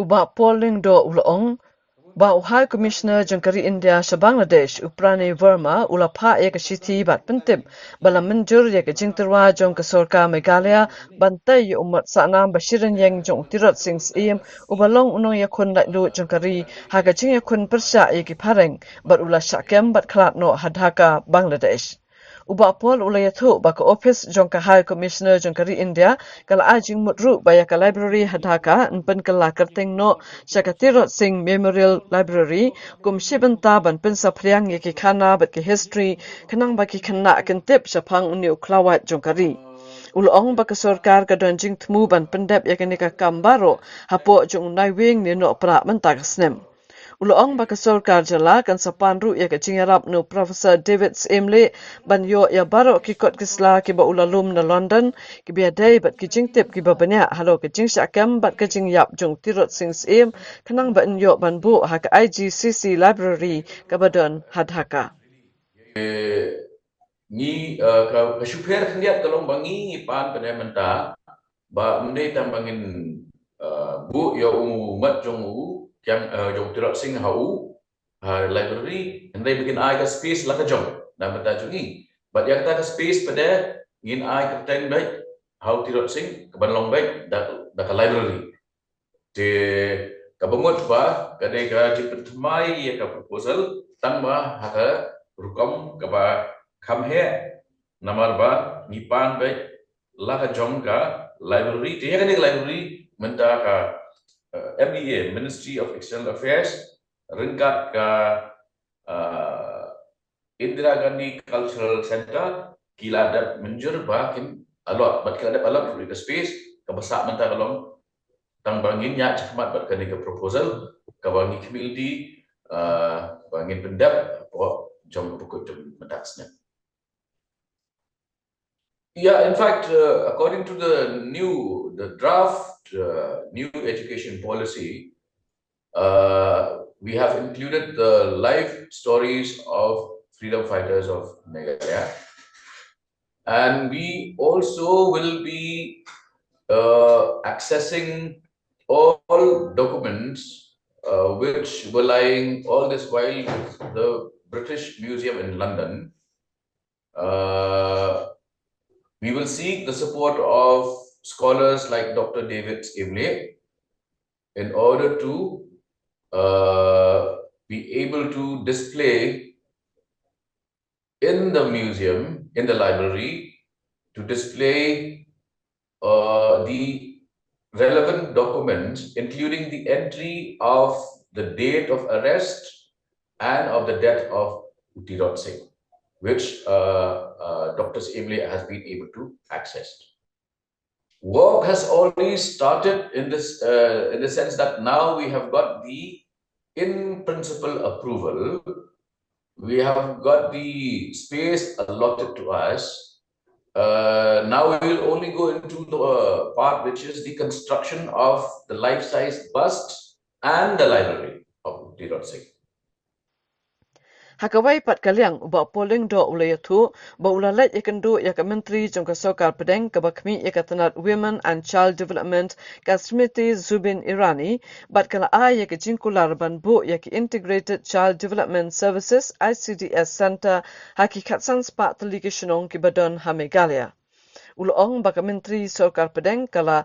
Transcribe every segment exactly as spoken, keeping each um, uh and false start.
U Bah Paul Lyngdoh u la ong ba u High Commissioner jong ka ri India sha Bangladesh, u Pranay Verma, u la phah ïa ka shithi bad pyntip ba la mynjur ïa ka jingtyrwa jong ka sorkar Meghalaya ban tei ïa u mot sahnam ba shirynieng jong u Tirot Sing Syiem, uba long u nongïakhun laitluid jong ka ri, ha ka jingïakhun pyrshah ïa ki phareng, bad u la shah kem bad khlad noh ha Dhaka, Bangladesh. U Bah Paul u la ïathuh ba ka ophis jong ka High Commissioner jong ka ri India ka la ai jingmut ruh ba ïa ka library ha Dhaka yn pynkylla kyrteng noh sha ka Tirot Sing Memorial Library kum shi bynta ban pynsaphriang ïa ki khana bad ki history, khnang ba ki khynnah kin tip shaphang une u khlawait jong ka ri. U la ong ba ka sorkar ka don jingthmu ban pyndep ïa kane ka kam baroh hapoh jong u Naiwieng ne Nohprah mynta ka snem. U la ong ba ka sorkar jylla kan sa pan ruh ïa ka jingïarap na u Professor David Syiemlieh ban ïoh ïa baroh ki kot ki sla kiba u la lum na London, kiba ïadei bad ki jingtip kiba bniah halor ka jingshah kem bad ka jingïap jong u Tirot Sing Syiem, khnang ba yn ïoh ban buh ha ka I G C C library kaba don ha Dhaka. Eh, ngi, eh, ka, ka shu pher khyndiat ka long ba ngi ngi pan kane mynta ba ym dei tang ba ngin, eh, buh ïa u mot jong u, kiang, eh, jong u Tirot Sing ha u, ha library, hynrei ba ngin ai ka space la ka jong na bynta jong ngi. Bad ïa kata ka space pat de ngin ai kyrteng beit ha u Tirot Sing, kaban long beit da, da ka library. Te kaba mut ba ka dei ka jingpynthymmai ïa ka proposal tang ba ha ka rukom kaba kham heh, namar ba ngi pan beit la ka jong ka library. Te ïa kane ka library mynta ka, eh, M E A, Ministry of External Affairs, ryngkat ka, eh, Indira Gandhi Cultural Centre, ki la dep mynjur ba kin allot, bad ki la dep allot ruh ïa ka space, kaba sah mynta ka long tang ba ngin ïaid shakhmat bad kane ka proposal kaba ngi khmih lynti, eh, ba ngin pyndep hapoh jong ka bakut jong mynta ka snem. Yeah, in fact, uh, according to the new, the draft, uh, new education policy, uh, we have included the life stories of freedom fighters of Meghalaya. And we also will be, uh, accessing all documents, uh, which were lying all this while with the British Museum in London. Uh, we will seek the support of scholars like Doctor David Syiemlieh in order to, uh, be able to display in the museum, in the library, to display, uh, the relevant documents, including the entry of the date of arrest and of the death of u Tirot Sing, which, uh, uh, Doctor Syiemlieh has been able to access. Work has already started in this, uh, in the sense that now we have got the in principle approval. We have got the space allotted to us. Uh, now we will only go into the, uh, part which is the construction of the life-size bust and the library of Tirot Sing. Ha kawei pat ka liang, u Bah Paul Lyngdoh u la ïathuh ba u la leit ïakynduh ïa ka Myntri jong ka Sorkar Pdeng kaba khmih ïa ka tnat Women and Child Development, ka Smriti Zubeen Irani, bad ka la ai ïa ka jingkular ban buh ïa ka Integrated Child Development Services, I C D S Centre, ha ki khatsan spah tylli ki shnong kiba don ha Meghalaya. U la ong ba ka Myntri Sorkar Pdeng ka la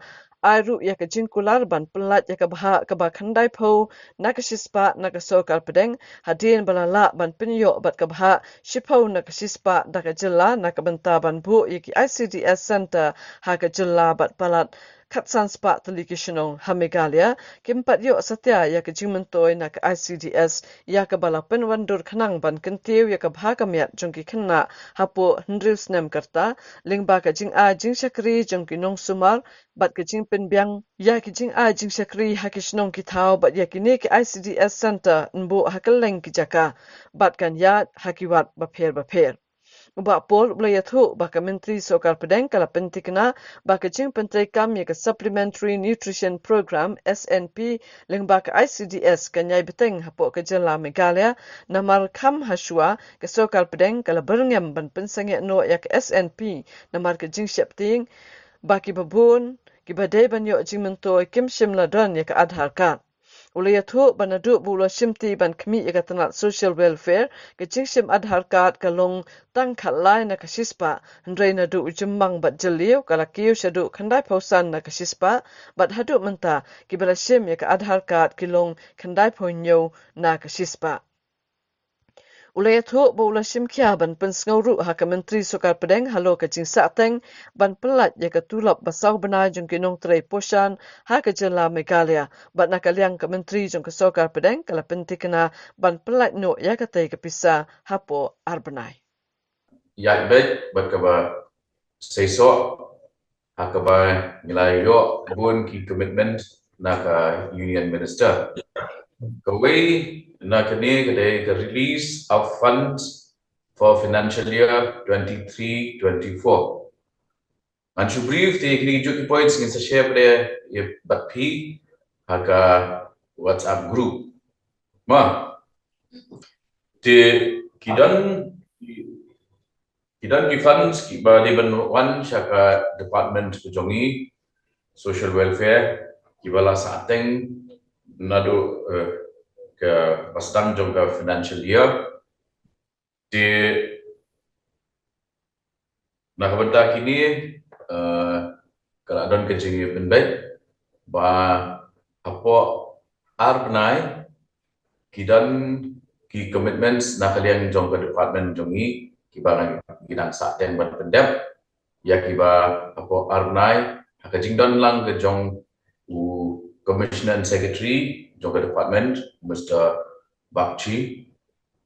ai ruh ïa ka jingkular ban pynlait ïa ka bhah kaba khyndaiphew na ka shispah na ka Sorkar Pdeng, hadien ba la lah ban pynïoh bad ka bhah shiphew na ka shispah da ka jylla na ka bynta ban buh ïa ki I C D S Centre ha ka jylla bad palat khatsan spah tylli ki shnong ha Meghalaya kim pat ïoh satia ïa ka jingmyntoi na ka I C D S, ïa kaba la pynwandur khnang ban kyntiew ïa ka bha ka miat jong ki khynnah hapoh hynriew snem ka rta, lyngba ka jingai jingshakri jong ki nongsumar bad ka jingpynbiang ïa ki jingai jingshakri ha ki shnong ki thaw bad ïa kine ki I C D S Centre yn buh ha kylleng ki jaka bad kan ïaid ha ki ward bapher bapher. U Bah Paul u la ïathuh ba ka Myntri Sorkar Pdeng ka la pyntikna ba ka jingpyntreikam ïa ka Supplementary Nutrition Programme, S N P, lyngba ka I C D S kan ïai bteng hapoh ka jylla Meghalaya, namar kham hashwa ka Sorkar Pdeng ka la byrngem ban pynsangeh noh ïa ka S N P namar ka jingsheptieng ba kiba bun kiba dei ban ïoh jingmyntoi kim shym la don ïa ka Aadhaar card. U la ïathuh ba naduh ba u la shimti ban khmih ïa ka tnat social welfare, ka jingshim Aadhaar card ka long tang khatlai na ka shispah, hynrei naduh u Jymmang bad Jylliew ka la kiew shaduh khyndaiphew san na ka shispah, bad haduh mynta kiba la shim ïa ka Aadhaar card ki long khyndaiphew hynñiew na ka shispah. U la ïathuh ba u la shim khia ban pynsngew ruh ha ka Myntri Sorkar Pdeng halor ka jingsahteng ban pyllait ïa ka tulop ba saw bnai jong ki nongtrei poshan ha ka jylla Meghalaya, bad na ka liang ka Myntri jong ka Sorkar Pdeng ka la pynthikna ban pyllait noh ïa katei ka pisa hapoh ar bnai. Ïaid beit bad kaba seisoh ha kaba ngi la ïoh bun ki commitment na ka Union Minister. Kawei na kane ka dei ka release of funds for financial year twenty-three twenty-four. Ngan shu brief te kine ki juh ki points ngin sa share bad ïa bad phi ha ka WhatsApp group. Ma te ki don ki don ki funds kiba dei ban wan sha ka department ka jong ngi, social welfare, kiba la sahteng naduh eh, ka ba sdang jong ka financial year. Te na ka bynta kine eh, ka la don ka jingïapynbeit ba hapoh ar bnai ki don ki commitments na ka liang jong ka department jong ngi kiba ngi dang sahteng ban pyndep ïa kiba hapoh ar bnai ha ka jingdon lang ka jong u Commissioner and Secretary jong ka department, Mister Bakshi.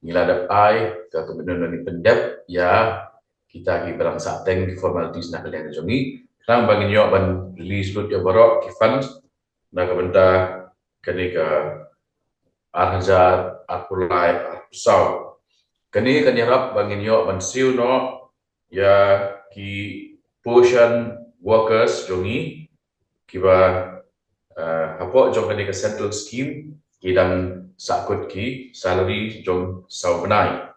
Ngi la dep ai ka commitment ban pyndep ïa kita kiba dang sahteng ki formalities na ka liang jong ngi. Khnang ba ngin ïoh ban release lut ïa baroh ki funds na ka bynta kane ka ar hajar arphew lai arphew saw. Kane kan ïarap ba ngin ïoh ban siew noh ïa ki poshan workers jong ngi kiba eh, hapoh jong kane ka central scheme ki dang sahkut ki salary jong saw bnai.